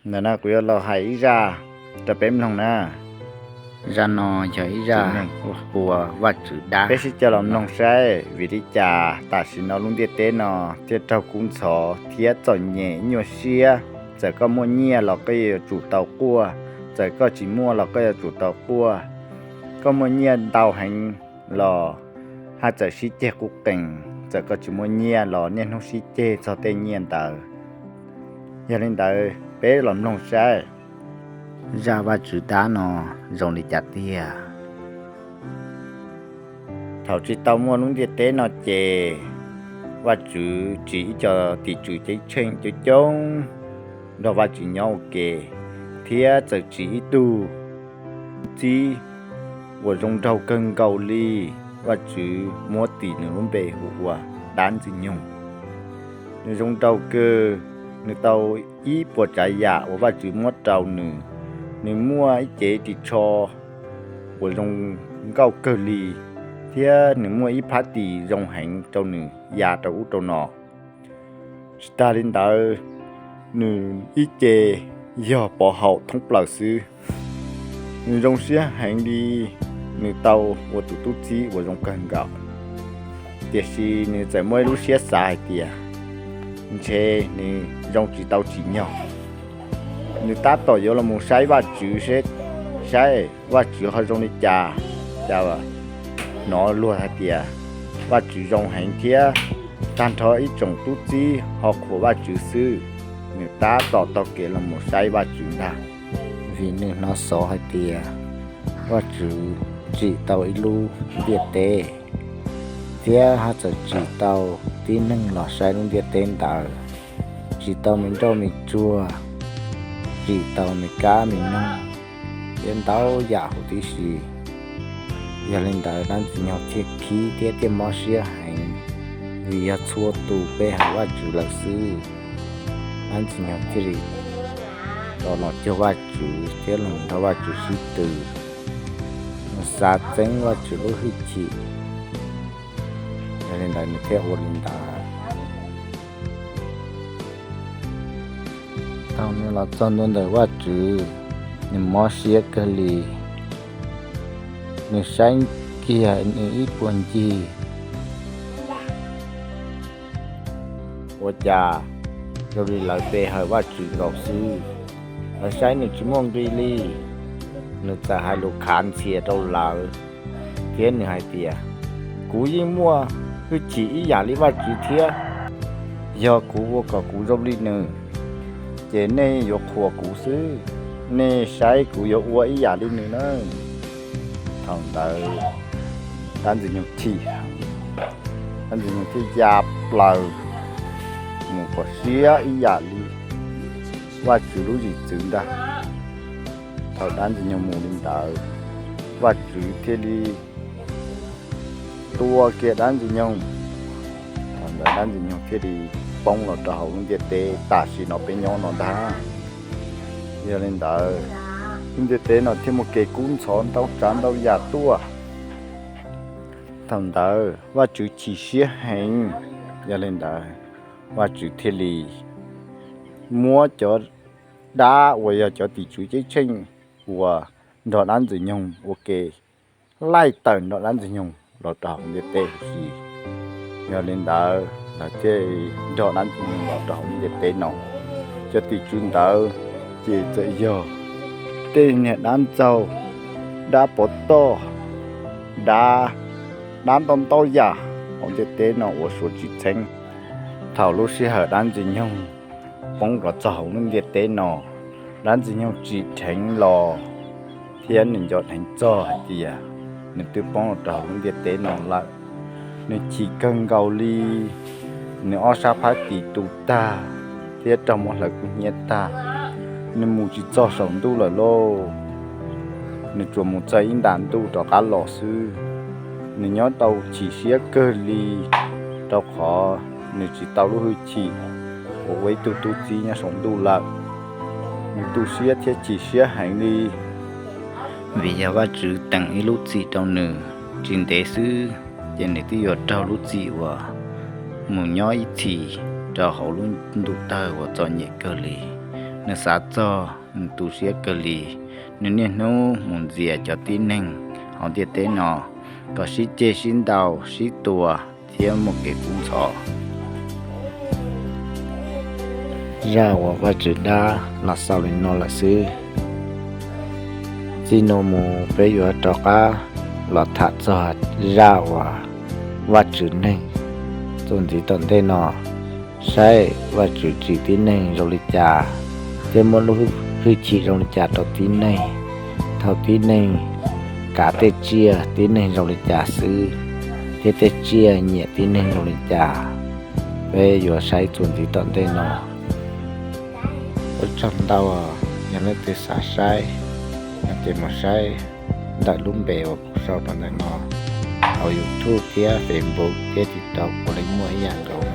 Ntawm no kuv yuav los hais ib zaj rau peb mloog na. Zaj no yog ib zaj uas Vajtswv dab. Peb sib cog los mloog saib vim li cas tam sim no lub ntiaj teb no thiaj raug kub ntxhov thiab txom nyem nyuaj siab. Txawm koj muaj nyiaj los koj yuav tsum tau quaj, txawm koj tsis muaj los koj yuav tsum tau quaj. Koj muaj nyiaj ntau heev los haj txawm sib ceg qub qees, txawm koj tsis muaj nyiaj los niaj hnub sib ceg txog tej nyiaj ntawd. Yog li ntawd peb los mloog saib zaj Vajtswv dab no zoo li cas tiag. Thaum tsis tau muaj lub ntiaj teb no ces Vajtswv tsim ib co tim tswv ceeb tsheej coob coob nrog Vajtswv nyob ua ke, thiab txawm tsim ib tug tub txib uas zoo nraug kawg nkaus li. Vajtswv muab tis nws lub npe hu ua dab ntxwg nyoog. Nws zoo nraug kawg, nws tau ib puas tsav yam uas Vajtswv muab rau nws. Nws muaj ib cev ris tsho uas zoo nkauj kawg li, thiab nws muaj ib phab tis zoo heev rau nws ya rau ub rau no. Tsis tas li ntawd, nws ib ce yog pov haum thoob plaws xwb. Nws zoo siab heev li, nws tau ua tus tub txib uas zoo kawg nkaus. Tiam sis nws txawm muaj ib lub siab xav hais tias ntshe nws zoo tsis tau tsim nyog. Nws tab tom yuav los mus saib Vajtswv seb, saib Vajtswv ho zoo li cas, cas hnov luag hais tias Vajtswv zoo heev thiab tag nrho ib tsoom tub txib ho qhuas Vajtswv xwb. Nws tab tom taug kev los mus saib Vajtswv ntag, vim nws hnov xov hais tias Vajtswv tsim tau ib lub ntiaj teb, thiab ho txawm tsim tau tib neeg los saib lub ntiaj teb ntawd, tsim tau me nroj me tsuag, tsim tau me kab me noog, thiab ntau yam huv tib si. Yog li ntawd dab ntxwg nyoog thiaj khib thiab thiaj mob siab heev, vim yog txhua tus pe hawm Vajtswv lawm xwb. Dab ntxwg nyoog thiaj li rov los cuag Vajtswv thiab los nrog Vajtswv sib tw, mus xav txeeb Vajtswv lub hwj chim. Yog li ntawd nws thiaj ua li ntawd. Thaum nws los txog ntua ntawm Vajtswv, nws mob siab kawg li. Nws saib kiag nws ib puag ncig, ua cas zoo li lawv pe hawm Vajtswv nkaus xwb. Lawv saib nws tsis muaj nqi li. Nws txawm hais lus khav ntxhias rau lawv, thiab nws hais tias, kuv yeej muaj hwj chim ib yam li Vajtswv thiab. Yog kuv ua kom kuv zoo li nws, ces nej yuav qhuas kuv xwb. Nej saib kuv yuav ua ib yam li nws na. Thaum ntawd dab ntxwg nyoog chim, dab ntxwg nyoog thiaj ya plaws mus kom siab ib yam li Vajtswv lub zim txwv ntag. Thaum dab ntxwg nyoog mus li ntawd, Vajtswv thiaj li tua kiag dab ntxwg nyoog. Thaum ntawd dab ntxwg nyoog thiaj li poob los rau hauv lub ntiaj teb tam sim no peb nyob no ntag. Yog li ntawd, lub ntiaj teb no thiaj muaj kev kub ntxhov ntau tsav ntau yam tuaj. Thaum ntawd Vajtswv chim siab heev. Yog li ntawd, Vajtswv thiaj li muab cov dab uas yog cov tim tswv ceeb tsheej uas nrog dab ntxwg nyoog ua ke laij tawm nrog dab ntxwg nyoog los rau hauv ntiaj teb huv si. Yog li ntawd, lawv thiaj nrog dab ntxwg nyoog los rau hauv lub ntiaj teb no. Cov tim tswv ntawd ces txawm yog tej niag dab ntxaug, dab pov toj, dab, dab ntau ntau yam hauv ntiaj teb no uas suav tsis txheeb. Thaum lub sij hawm dab ntxwg nyoog poob los txog hauv lub ntiaj teb no, dab ntxwg nyoog tsim dheev los thiab nws nco dheev txog hais tias nws twb poob los rau hauv lub ntiaj teb no lawm. Nws chim kawg nkaus li, nws ob sab phab tis tu tag thiab raug muab hlawv kub hnyiab tag. Nws mus tsis txog saum ntuj lawm lauj, nws tsuas mus txog ib nta ntuj rov qab los xwb. Nws nyob tau chim siab kawg li, rau qhov nws tsis tau lub hwj chim uas ua ib tug tub txib nyob saum ntuj lawm. Nws tu siab thiab chim siab heev li, vim yog Vajtswv teem ib lub txim rau nws, tsis ntev xwb ces nws twb yuav raug lub txim uas mus nyob ib txhis rau hauv lub ntuj tawg uas txom nyem kawg li. nws xav txog, nws tu siab kawg li. Nws niaj hnub mus ntxias cov tib neeg hauv ntiaj teb no kom sib ceg sib ntaus sib tua thiab muaj kev kub ntxhov. Zaj uas Vajtswv dab los xaus li no lawm xwb. Txij no mus peb yuav rov qab los tham txog zaj uas Vajtswv neeg txuas ntxiv tom ntej no, saib Vajtswv tsim tib neeg zoo li cas thiab muab lub hwj chim zoo li cas rau tib neeg. Thaum tib neeg kav tej tsiaj, tib neeg zoo li cas xwb, thiab tej tsiaj nyiam tib neeg zoo li cas, peb yuav saib txuas ntxiv tom ntej no. Ua tsaug ntau, yog leej twg xav saib no ces mus saib ntawm lub npe uas kuv sau rau ntawm no, hauv YouTube thiab Facebook thiab TikTok puav leej muaj ib yam nkaus.